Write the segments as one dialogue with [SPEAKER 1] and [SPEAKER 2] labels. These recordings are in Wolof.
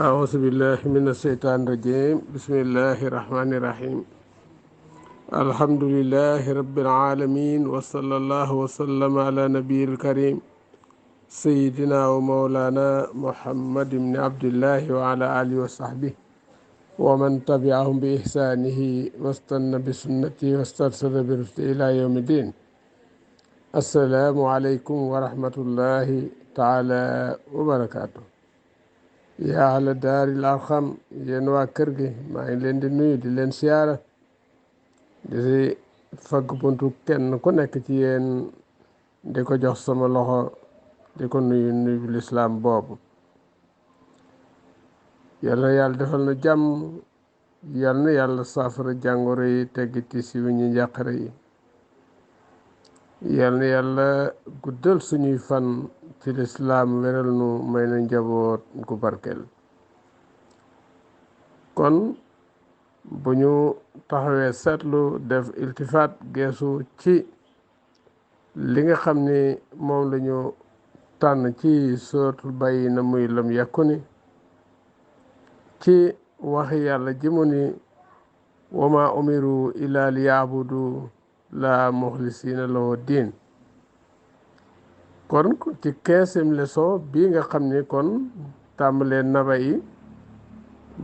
[SPEAKER 1] أعوذ بالله من الشيطان الرجيم بسم الله الرحمن الرحيم الحمد لله رب العالمين وصلى الله وسلم على نبي الكريم سيدنا ومولانا محمد بن عبد الله وعلى آله وصحبه ومن تبعهم بإحسانه واستنى بسنته واسترشد برشده إلى يوم الدين. السلام عليكم ورحمة الله تعالى وبركاته. yaa ahla daaril arxam yéen waa kër gi maa ngi leen di nuyu di leen siyaara di fagg buntu kenn ku nekk ci yéen di ko jox sama loxo di ko nuyu nuyu lislaam boobu. yal na yàlla defal na jàmm, yal na yàlla saafara jàngoro yi teggi ci si ñu njàqare yi, yal na yàlla guddal suñuy fan ci lislaam wéral nu may na njaboot gu barkeel. kon bu ñu taxawee seetlu def iltifaat geesu ci li nga xam ni moom lañu tànn ci suratul Bayyina muy lam yakuni ci waxi yàlla ji mu ni wa ma umiru illa li yaabudu la muxlisina lahu diin. kon ci 15e leçon bii nga xam ni kon tàmbalee naba yi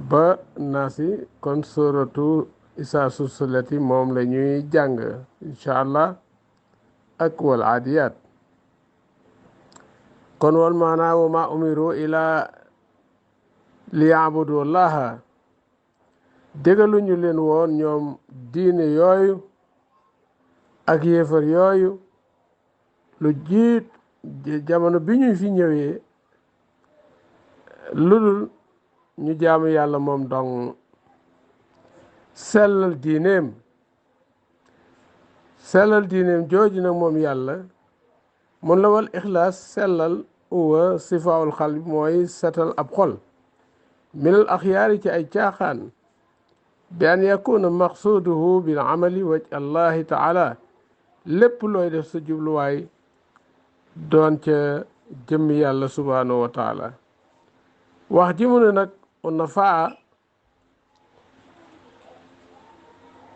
[SPEAKER 1] ba naasi kon suratu isaa sulsilati moom la ñuy jàng incha allah ak wal aadiyaat. kon wal maanaa wa ma umiru ila li yaabudu llaha dégaluñu leen woon ñoom diine yooyu ak yéefar yooyu lu jiit jamono bi ñu fi ñëwee lu dul ñu jaamu yàlla moom dong sellal diineem jooju nag moom yàlla mun la wal ixlaas sellal uwa sifaul xalbi mooy setal ab xol minal axyaari ci ay caaxaan bi an yakuna maqsuduhu bil amali waj allahi taala lépp looy def sa jubluwaay doon ca jëmmi yàlla subhanahu wa taala. wax ji mu ne nag nafaa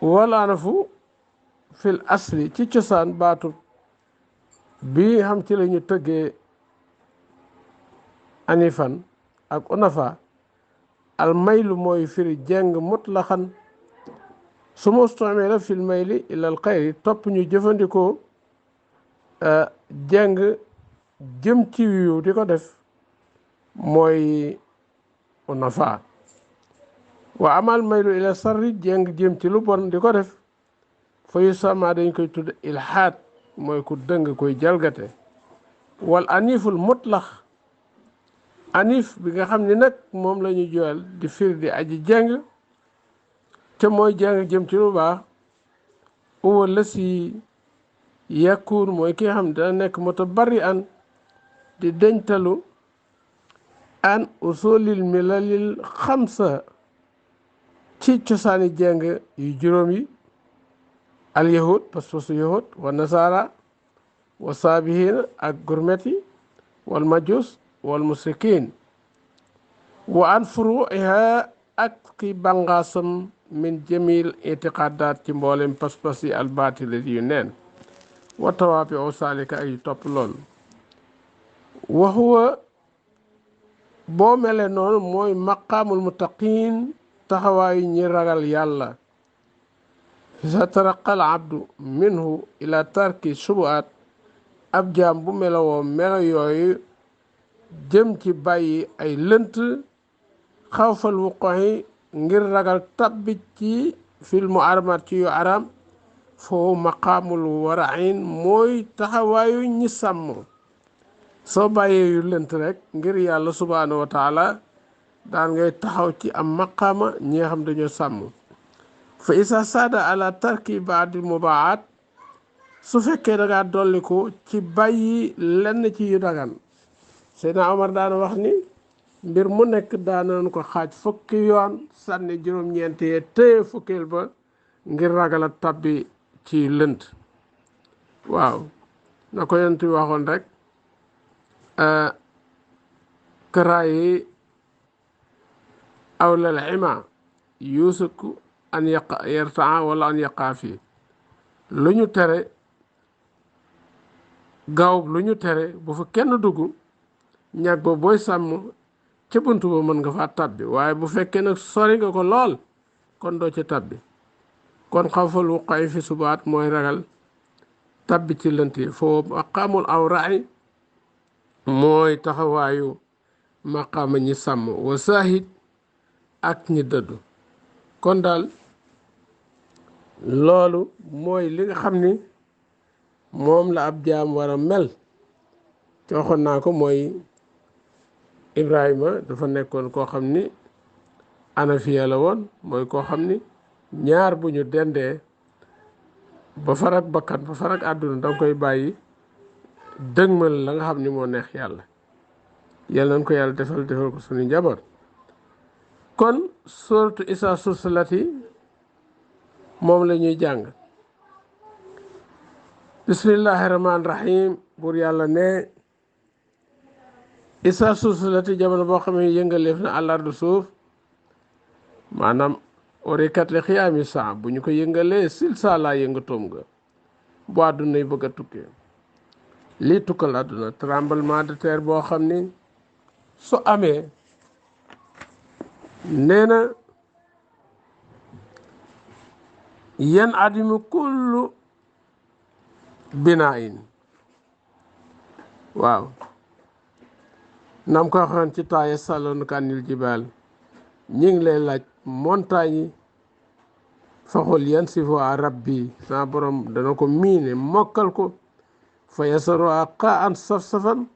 [SPEAKER 1] walaanafu fil asli ci cosaan baatu bi xam ci la ñu tëggee anifan ak unafa al maylu mooy firi jeng mutlaxan su ma ustamila fil mayli ilal xayri topp ñu jëfandikoo jeng jëm ci wiiw di ko def mooy unafa. wa amal maylu ila sarri jeng jëm ci lu bon di ko def fa yu sama dañ koy tudd ilhaad mooy ku dëng koy jalgate. wal aniful mutlax anif bi nga xam ni nag moom la ñu joyal di firi di aji jeng te mooy jeng jëm ci lu baax uwa la si yakkuun mooy ki nga xam ne dana nekk mutabarri an di deñtalu an usulil milalil xamsa ci cosaani jeng yu juróom yi al yahud pas-pasu yahud wa nasara wa saabihin ak gurmet yi wal majus wal musrikin wa an furuiha ak ki bangaasam min jamil itiqadat ci mboolem pas-pas yi al baatila yu neen wa tawaabi o saalika ay topp lool. wa huwa boo mele noonu mooy maqaamul muttaqin taxawaayu ñi ragal yàlla. sa taraqal abdu minhu ila tarki subuat ab jaam bu melowoo melo yooyu jëm ci bàyyi ay lënt xawfal wuqoxi ngir ragal tabbi ci filmu aramat ci yu aram foofu maqaamul warain mooy taxawaayu ñi sàmm. soo bàyyee yu lënt rek ngir yàlla subhanahu wa taala daan ngay taxaw ci am maqaama ñi nga xam dañoo sàmm. fa isa saada ala tarki baadil mubaat su fekkee da ngaa dolliku ci bàyyi lenn ci yu dagan. Seydina Omar daana wax ni mbir mu nekk daanañ ko xaaj fukki yoon sànni juróom-ñeent yee téye fukkeel ba ngir ragal a tabbi ci lënt. waaw na ko yonent bi waxoon rek karaay aw lal ima yuusaku an yaqa yartaa wala an yaqa fii lu ñu tere gaaw lu ñu tere bu fa kenn dugg ñag ba booy sàmm ca bunt ba mën nga faa tabbi waaye bu fekkee nag sori nga ko lool kon doo ca tabbi kon xawfal wuqaay fi subaat mooy ragal tabbi ci lënt yi foofu maqaamul awraay mooy taxawaayu maqaama ñi sàmm wa saahid ak ñi dëddu kon daal loolu mooy li nga xam ni moom la ab jaam war a mel te waxoon naa ko mooy Ibrahima dafa nekkoon koo xam ni anafiya la woon mooy koo xam ni ñaar bu ñu dendee ba farak bakkan ba farak àdduna danga koy bàyyi dëgmal la nga xam ni moo neex yàlla yàlla nañ ko yàlla defal ko suñu njaboot kon suratu isa sulsilati moom la ñuy jàng bismillahi rahmaani rahim buur yàlla ne isa sulsilati jamono boo xam ne yëngaleef na àllardu suuf maanaam orikat li xiyaami saa bu ñu ko yëngalee sil saa laa yëngatoom nga bu àdduna yi bëgg a tukkee lii tukkal àdduna tremblement de terre boo xam ni su amee nee na yan adimu kullu binaayin waaw nam ko waxoon ci taaye saloon kanil jibaal ñi ngi lay laaj montagne yi faxul yan si fa rabbi sa borom dana ko miine mokkal ko fa yasaro a qa an saf-safan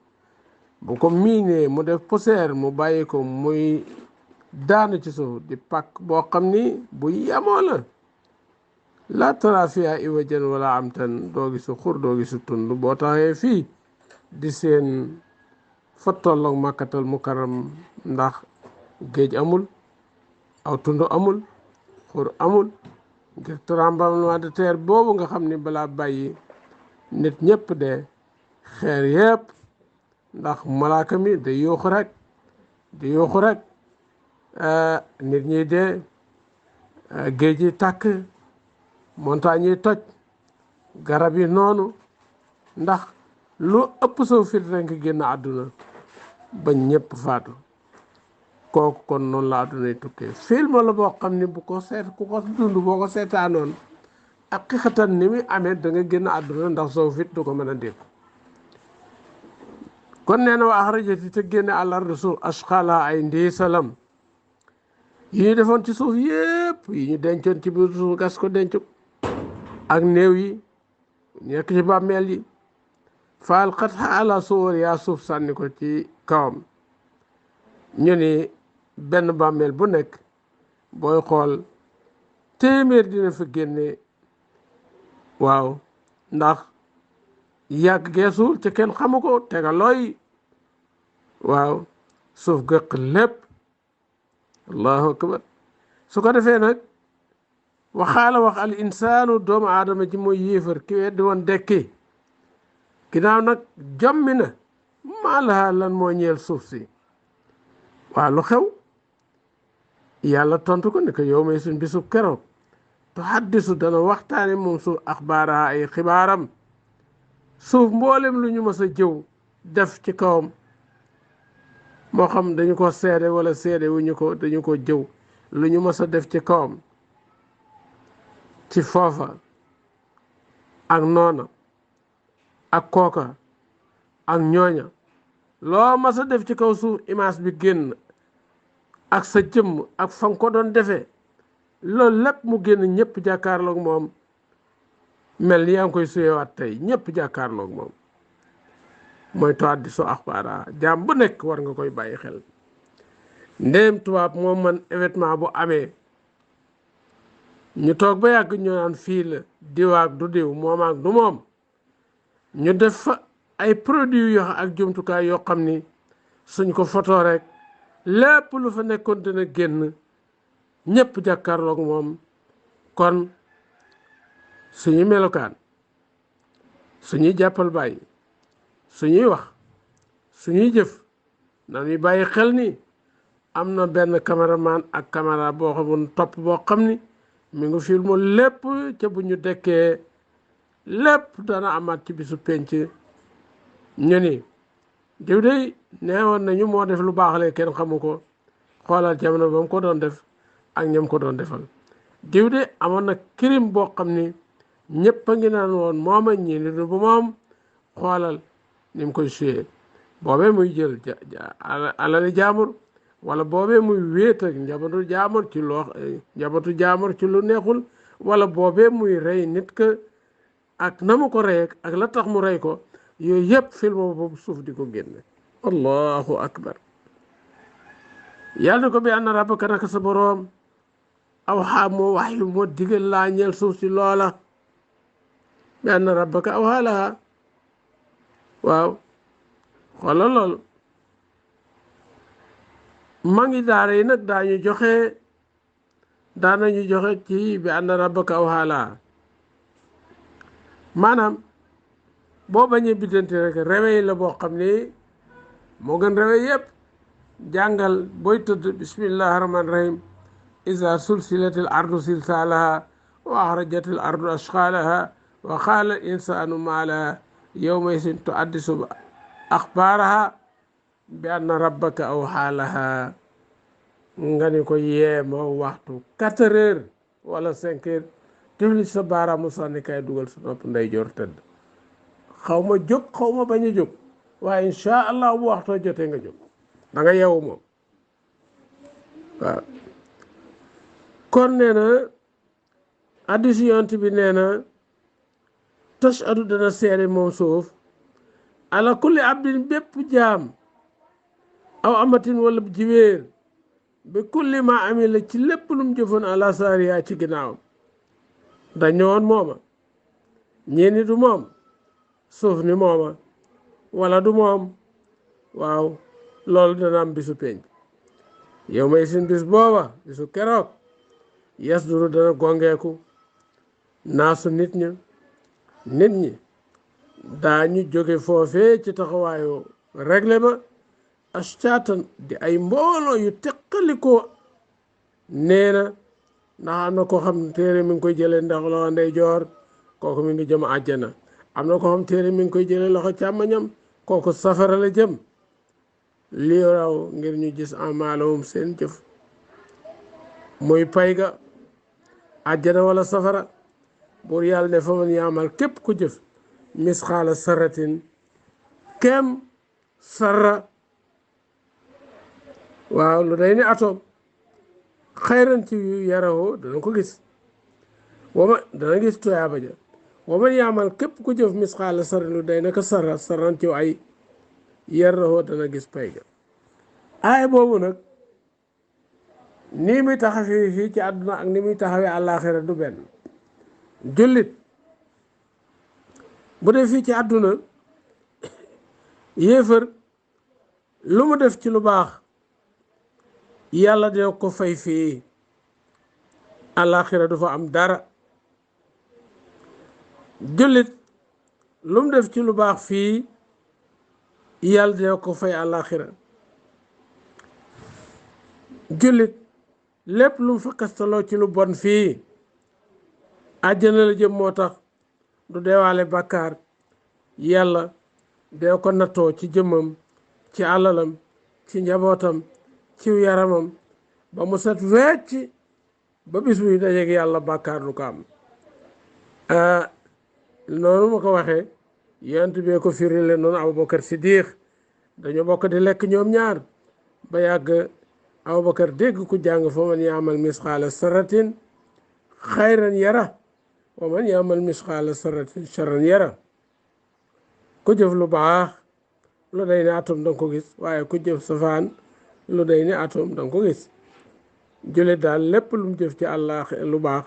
[SPEAKER 1] bu ko miinee mu def poussière mu bàyyi ko muy daanu ci suuf di pàkk boo xam ni bu yamoo la laa tara fiha iwajan wala am tan doo gisu xur doo gisu tund boo taxee fii di seen fa tolloog màkkatal mukarram ndax géej amul aw tund amul xur amul ngir tremblement de terre boobu nga xam ni balaa bàyyi nit ñëpp de xeer yëpp ndax malaaka mi da yuuxu rek di yuuxu rek nit ñi dee géej yi tàkk montagne yi toj garab yi noonu ndax lu ëpp soo fit rek nga génn àdduna ba ñëpp faatu kooku kon noonu la àdduna yi tukkee film la boo xam ni bu ko seet ku ko dund boo ko seetaanoon ak xixatan ni muy amee da nga génn àdduna ndax soo fit du ko mën a dégg kon nee na wa axrajati te génne àllardu suuf ashqala ay ndiisalam yi ñu defoon ci suuf yépp yi ñu dencoon ci biir suuf gas ko denc ak néew yi nekk ci bàmmeel yi faal xat ala suwar yaa suuf sànni ko ci kawam ñu ni benn bàmmeel bu nekk booy xool téeméer dina fa génne waaw ndax yàgg geesul ca kenn xamu ko tegalooy waaw suuf gëq lépp allahu akbar su ko defee nag waxaala wax al insaanu doomu aadama ji mooy yéefar ki weddi woon dekki ginnaaw nag jommi na maalaha lan moo ñeel suuf si waa lu xew yàlla tontu ko ne ko yow may suñ bisub keroog tu haddisu dana waxtaane moom suuf axbaaraha ay xibaaram suuf mboolem lu ñu mës a jëw def ci kawam moo xam dañu ko seede wala seede wuñu ko dañu ko jëw lu ñu mës a def ci kawam ci foofa ak noona ak kooka ak ñooña loo mës a def ci kaw suuf image bi génn ak sa jëmm ak fa nga ko doon defee loolu lépp mu génn ñëpp jàkkaarloog moom mel ni yaa ngi koy suyewaat tey ñëpp jàkkaarloog moom mooy to haddisu axbaara jaam bu nekk war nga koy bàyyi xel ndéem tubaab moom man événement bu amee ñu toog ba yàgg ñu naan fii la diwaak du diw moom ak du moom ñu def fa ay produits yoo ak jumtukaay yoo xam ni suñ ko photo rek lépp lu fa nekkoon dina génn ñëpp jàkkaarloog moom kon suñuy melokaan suñuy jàppal bàyyi suñuy wax suñuy jëf nañuy bàyyi xel ni am na benn caméraman ak caméra boo xam topp boo xam ni mi ngi filmu lépp ca bu ñu dekkee lépp dana amaat ci bisu penc ñu ni diw de neewoon nañu moo def lu baax le kenn xamu ko xoolal jamono ba mu ko doon def ak ñam ko doon defal diw de amoon na crime boo xam ni ñëpp a ngi naan woon mooma ñi ni du bu moom xoolal ni mu koy suyee boobee muy jël alali jaamur wala boobee muy wéet ak njabootu jaamur ci lu neexul wala boobee muy rey nit ka ak na mu ko rey ak la tax mu rey ko yooyu yëpp film boobu suuf di ko génne allahu akbar yàlla na ko bi anna rabbaka naka sa boroom aw xaa moo wax yu moo digal laa ñeel suuf si loola bi anna rabbaka aw xaalaha waaw xoolal loolu maa ngi daara yi nag daañu joxe ci bi anna rabbaka aw xaalaha maanaam boo bañee biddanti rek réveil la boo xam ni moo gën réveil yëpp jàngal booy tëdd bismillahi rahmaani rahim iza sulsilatil ardu silsalaha wa axrajatil ardu ashqalaha wa qaala insanu maa laha yawma isin tuaddisu axbaaraha bi anna rabbaka awhaa laha nga ni ko yeema waxtu 4 heures wala 5 heures tifli sa baaraamu sànnikaay dugal sa nopp ndeyjoor tëdd xaw ma jóg xaw ma bañ a jóg waaye incha allah bu waxtoo jotee nga jóg da nga yeewu moom waaw kon nee na hadiis Yonent bi nee na tashhadu dana seede moom suuf ala kulli abdin bépp jaam aw amatin wala jiwéer bi kulli ma amila ci lépp lu mu jëfoon ala saariya ci ginnaaw dañu woon mooma ñii ni du moom suuf ni mooma wala du moom waaw loolu dana am bisu penc yow may sin bis booba bisu keroog yes duru dana gongeeku naasu nit ñi daañu jóge foofee ci taxawaayu réglé ba ashtaatan di ay mbooloo yu teqalikoo nee na ndax am na ko xam téere mi ngi koy jëlee ndax loxo ndeyjoor kooku mi ngi jëm àjjana am na ko xam téere mi ngi koy jëlee loxo càmmoñam kooku safara la jëm lii raw ngir ñu gis amaalahum seen jëf muy pay ga àjjana wala safara buur yàlla ne fa man yaamal képp ku jëf misxaala sarratin kem sarra waaw lu day ni atom xayran ci yarahoo dana ko gis dana gis tuyaaba ja wa man yaamal képp ku jëf misxaala sarra lu day naka sarran ci ay yarahoo dana gis pay ga aay boobu nag nii muy taxawee fii ci àdduna ak ni muy taxawee àllaaxira du benn jullit bu dee fii ci àdduna yéefar lu mu def ci lu baax yàlla dina ko fay fii àllaaxira du fa am dara jullit lu mu def ci lu baax fii yàlla dina ko fay àllaaxira jullit lépp lu mu fakkastaloo ci lu bon fii àjjana la jëm moo tax du deewaale bàkkaar yàlla dee ko nattoo ci jëmmam ci àlalam ci njabootam ci yaramam ba mu set wecc ba bis buy dajeek yàlla bàkkaar du ko am noonu ma ko waxee yonent bee ko firile noonu Abubakar Siddiq dañoo bokk di lekk ñoom ñaar ba yàgg Abubakar dégg ku jàng fa man yaamal misqaala sarratin xayran yara wa man yaamal misqaala sarratin charran yara ku jëf lu baax lu day ni atom danga ko gis waaye ku jëf safaan lu day ni atom danga ko gis jullit daal lépp lu mu jëf ci àllaax lu baax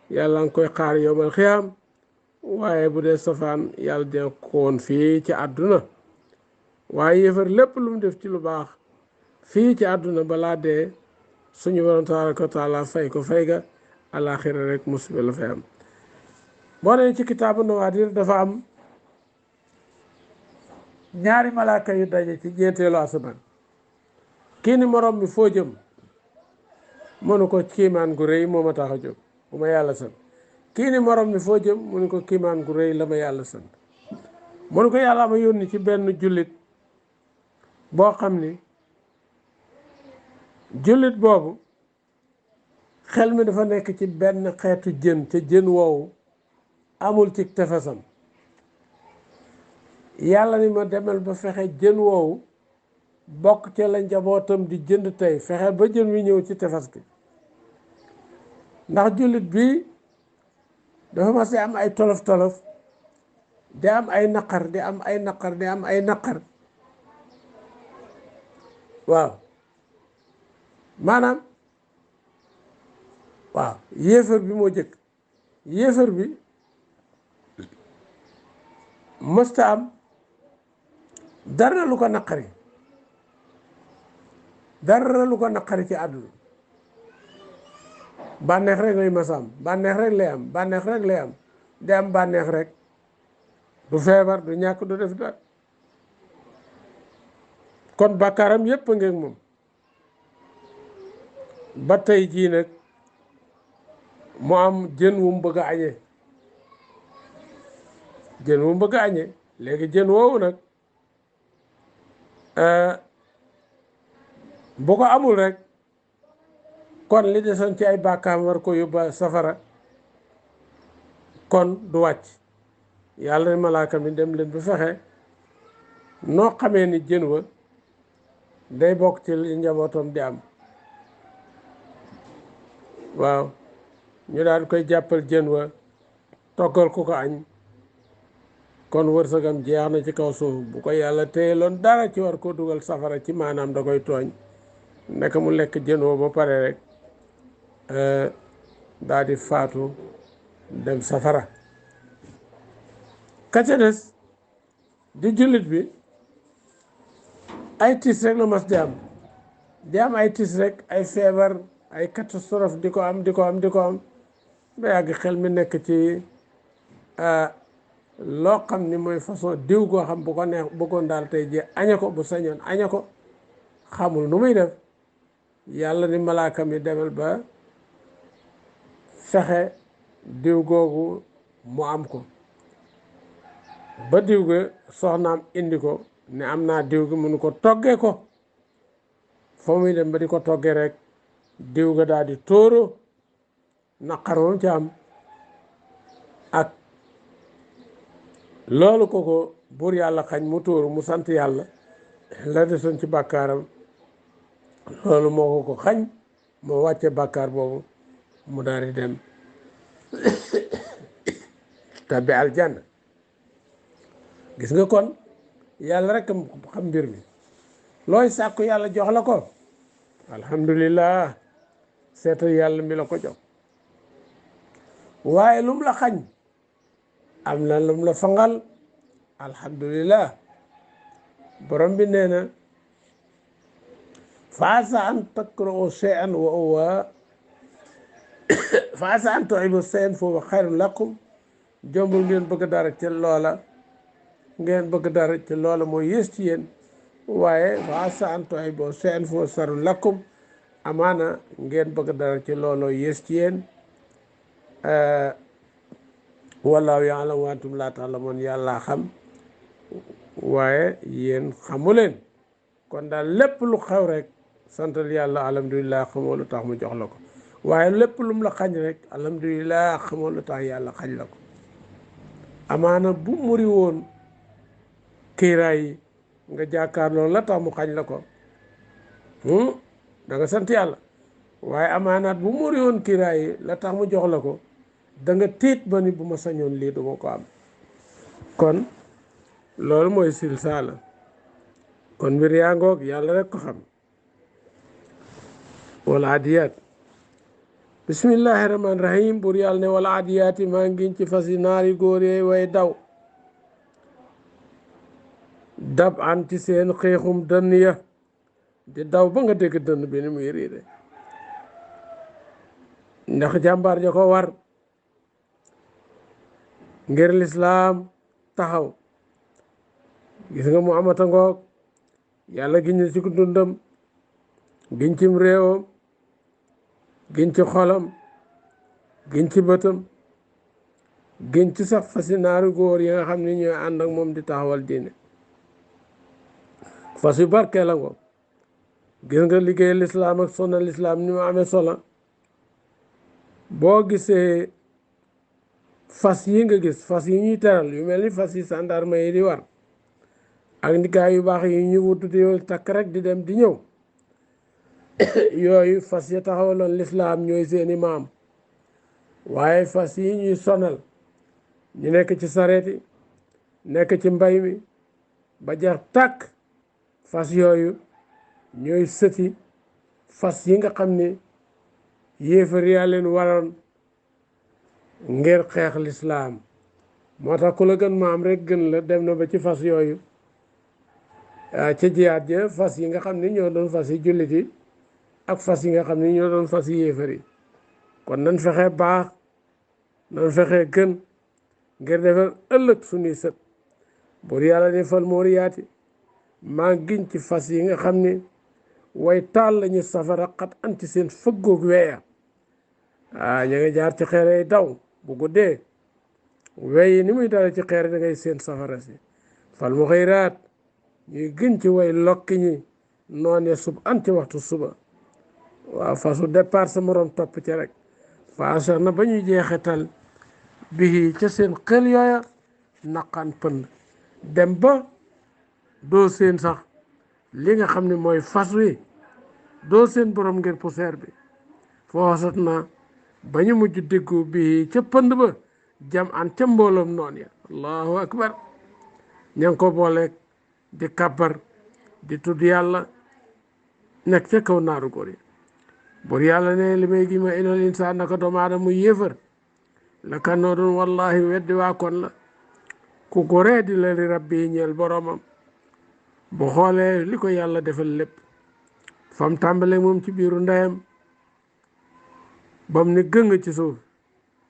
[SPEAKER 1] yàlla nga koy xaar yowmal xiyaam waaye bu dee safaan yàlla dina ko woon fii ci àdduna waaye yëfar lépp lu mu def ci lu baax fii ci àdduna balaa dee suñu borom tabaaraka wa taala fay ko fay ga àllaaxira rek musiba la fay am boo nee ci kitaabu nawaadir dafa am ñaari malaaka yu daje ci ñeenteelu asamaan kii ni morom mi foo jëm mu ne ko kiimaan gu rëy moo ma tax a jóg bu ma yàlla sant kii ni morom mi foo jëm mu ne ko kiimaan gu rëy la ma yàlla sant mu ne ko yàlla ma yónni ci benn jullit boo xam ni jullit boobu xel mi dafa nekk ci benn xeetu jën ca jën woowu amul ci tefesam yàlla ni ma demal ba fexe jën woowu bokk ca la njabootam di jënd tey fexe ba jën wi ñëw ci tefes gi ndax jullit bi dafa mas di am ay tolof tolof di am ay naqar di am ay naqar di am ay naqar waaw maanaam waaw yéefar bi moo jëkk yéefar bi mësta am dara lu ko naqari dara lu ko naqari ci àdduna bànneex rek lay mas am bànneex rek lay am bànneex rek lay am di am bànneex rek du feebar du ñàkk du def dara kon bàkkaaram yépp a ngeeg moom ba tey jii nag mu am jën wu mu bëgg a añee jën wu mu bëgg a añee léegi jën woowu nag bu ko amul rek kon li desoon ci ay bàkkaam war ko yóbba safara kon du wàcc yàlla ne malaaka mi dem leen bu fexe noo xamee ni jën wa day bokk ci li njabootam di am waaw ñu daan koy jàppal jën wa toggal ku ko añ kon wërsëgam jeex na ci kaw suuf bu ko yàlla téye loon dara ci war ko dugal safara ci maanaam da koy tooñ nekk mu lekk jën woo ba pare rek daal di faatu dem safara ka ca des di jullit bi ay tis rek la mas di am ay tis rek ay feebar ay catastrophe di ko am ba yàgg xel mi nekk ci loo xam ni mooy façon diw goo xam bu ko neex bëggoon daal tey ji aña ko bu sañoon aña ko xamul nu muy def yàlla ni malaaka mi demal ba fexe diw googu mu am ko ba diw ga soxnaam indi ko ne am naa diw gi mënu ko toggee ko fa muy dem ba di ko toggee rek diw ga daal di tóoro naqar moom ci am ak loolu ko buur yàlla xañ mu tóoru mu sant yàlla la desoon ci bàkkaaram loolu moo ko xañ moo wàcce bàkkaar boobu mu daal di dem tabbi aljanna gis nga kon yàlla rek xam mbir mi looy sàkku yàlla jox la ko alhamdulillah seetal yàlla mi la ko jox waaye lum la xañ am na lum la fangal alhamdulillah borom bi nee na faasa an takrahu shay'an wa huwa faasa an tuhibbu shay'an fa huwa khayrun lakum jombul ngeen bëgg dara ci loola mooy yées ci yéen waaye faasa an tuhibbu shay'an fa huwa sharrun lakum amaana ngeen bëgg dara ci looloo yées ci yéen wallaahu ya'lamu wa antum laa ta'lamuun yàlla xam waaye yéen xamuleen kon daal lépp lu xew rek santal yàlla alhamdulilah xamoo lu tax mu jox la ko waaye lépp lu mu la xañ rek alhamdulilah xamoo lu tax yàlla xañ la ko amaana bu muri woon kiiraay yi nga jàkkaarloo la tax mu xañ la ko da nga sant yàlla waaye amaanaat bu muri woon kiiraay yi la tax mu jox la ko da nga tiit ba ni bu ma sañoon lii du ma ko am kon loolu mooy silsaala kon mbir yaa ngoog yàlla rek ko xam wal aadiyaat bismillahi rahmaani rahim buur yàlla ne wal aadiyaati maa ngi ci fas yi naari góor yee way daw dab an ci seen xeexum dënn ya di daw ba nga dégg dënn bi ni muy riire ndax jàmbaar ja ko war ngir lislaam taxaw gis nga mu amata ngoog yàlla giñ na ci dundam giñ cim réewam giñ ci xolam giñ ci bëtam giñ ci sax fasi naaru góor yi nga xam ne ñooy ànd ak moom di taxawal diine fas yu barkee la ngo gis nga liggéey lislaam ak sonna lislaam ni mu amee solo boo gisee fas yi nga gis fas yi ñuy teral yu mel ni fas yi sandarma yi di war ak ndikaay yu baax yi ñu wutu di takk rek di dem di ñëw yooyu fas ya taxawaloon lislaam ñooy seeni maam waaye fas yi ñuy sonal ñu nekk ci sareeti nekk ci mbay mi ba jar tàkk fas yooyu ñooy sëti fas yi nga xam ne yéefar yaa leen waroon ngir xeex lislaam moo tax ku la gën maam rek gën la dem na ba ci fas yooyu ca jiyaat ja fas yi nga xam ne ñoo doon fas yi jullit yi ak fas yi nga xam ne ñoo doon fas yi yéefar yi kon nan fexe baax nan fexe gën ngir defar ëllëg suñuy sët buur yàlla ne fal mooriyaati maa giñ ci fas yi nga xam ne way taal lañu safara xat anti seen fëggoog weya ña nga jaar ci xeere yi daw bu guddee weyi ni muy dale ci xeere da ngay seen safara si fal mu xëyraat ñuy gën ci way lokki ñi noone sub anti waxtu suba waaw fasu départ sa morom topp ci rek faasar na ba ñuy jeexital bii ca seen xel yooya naqan pënd dem ba doo seen sax li nga xam ne mooy fas wi doo seen borom ngir poussière bi foosat na ba ñu mujj déggu bii ca pënd ba jam an ca mbooloom noon ya allahu akbar ña ngi ko booleeg di kàbbar di tudd yàlla nekk ca kaw naaru góor yi bur yàlla ne li may gi ma inal insaan naka doomu aadama muy yéefar la kannoo doon wallahi weddi waa kon la ku goree di la li rabbi ñeel boromam bu xoolee li ko yàlla defal lépp fam tàmbale moom ci biiru ndeyam bam ni gëng ci suuf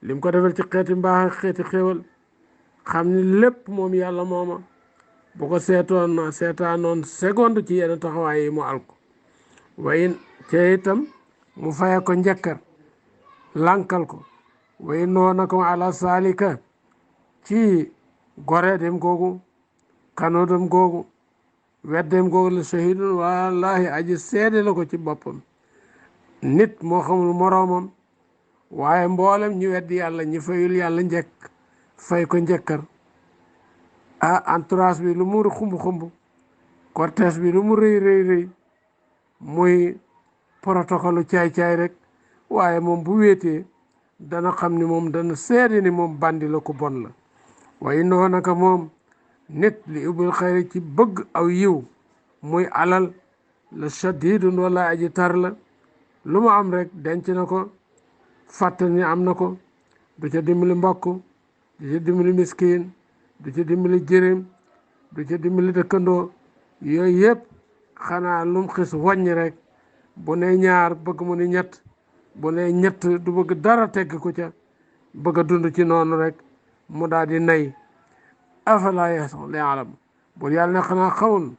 [SPEAKER 1] lim ko defal ci xeeti mbaax ak xeeti xéwal xam ni lépp moom yàlla mooma bu ko seetaanoon seconde ci yenn taxawaay yi mu alko wayin te itam mu faye ko njëkkar lankal ko way noona ko ala salika ci gore dem googu kanoo dem googu weddem googu la shahidun wallahi aji seede la ko ci boppam nit moo xamul moroomam waaye mboolem ñu weddi yàlla ñi fayul yàlla njëkk fay ko njëkkar entourage bi lu mu xumb-xumb cortège bi lu mu rëy muy protocole caay-caay rek waaye moom bu wéetee dana xam ni moom dana seede ni moom bandi la ko bon la waaye noo naka moom nit li ubbil xayri ci bëgg aw yiw muy alal la shadidun wala aji tar la lu mu am rek denc na ko fàtte ni am na ko du ca dimbali mbokk du ca dimbali miskin du ca dimbali jërim du ca dimbali dëkkandoo yooyu yëpp xanaa lum xis wàññi rek bu ne ñaar bëgg mu ni ñett bu ne ñett du bëgg dara tegg ko ca bëgg a dund ci noonu rek mu daal di nay afala ya'lam bu yàlla ne xanaa xamul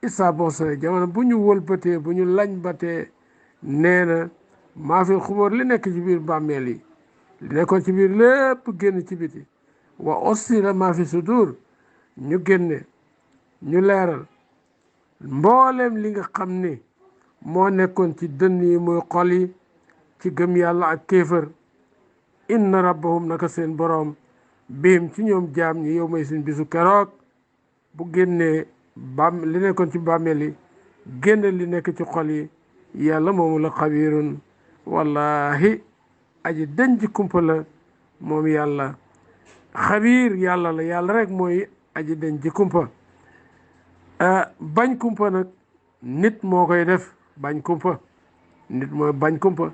[SPEAKER 1] isa bonsre jamono bu ñu wëlbatee bu ñu lañ batee nee na maa fi xubóor li nekk ci biir bàmmeel yi li nekkoon ci biir lépp génn ci biti wa aussi la maa fi sudur ñu génne ñu leeral mboolem li nga xam ni moo nekkoon ci dënn yi muy xol yi ci gëm yàlla ak kéefër inna rabbahum naka seen boroom biim ci ñoom jaam ñi yow may suñ bisu keroog bu génnee li nekkoon ci bàmmeel yi génne li nekk ci xol yi yàlla moomu la xabiirun wallahi aji denc kumpa la moom yàlla xabiir yàlla la yàlla rek mooy aji denc kumpa bañ kumpa nag nit moo koy def bañ kumpa nit mooy bañ kumpa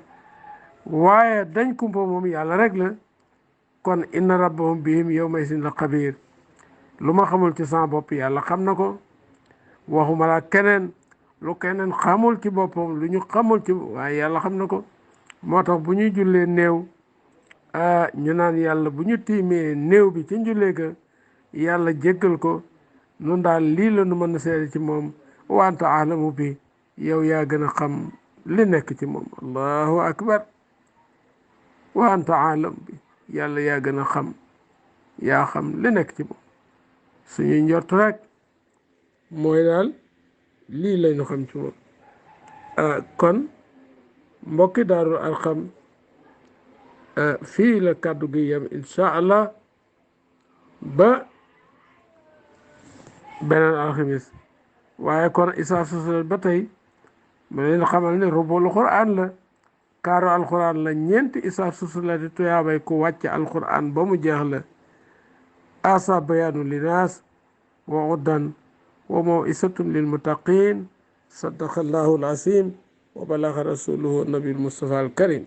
[SPEAKER 1] waaye dañ kumpa moom yàlla rek la kon inna rabbahum bihim yawma isin la xabiir lu ma xamul ci sama bopp yàlla xam na ko waxuma la keneen lu keneen xamul ci boppam lu ñu xamul ci waaye yàlla xam na ko moo tax bu ñuy jullee néew ñu naan yàlla bu ñu tiimee néew bi ci njullee ga yàlla jéggal ko nun daal lii la nu mën a seede ci moom wanta ahlamu bi yow yaa gën a xam li nekk ci moom allahu akbar wa anta aalam bi yàlla yaa gën a xam yaa xam li nekk ci moom suñuy njort rek mooy daal lii lañu xam ci moom kon mbokki Daarul Arqam fii la kàddu gi yem insha allah ba beneen alxamis waaye kon isaa susulat ba tey ma leen xamal ne rubul quran la kaaru alquran la ñeenti isaa susulati tuyaabay ku wàcc alquran ba mu jeex la asa bayaanu linaas wa uddan wa mawisatun lilmuttaqin sadaqa allahu alazim wa balaga rasuluhu nabi almustafa alkarim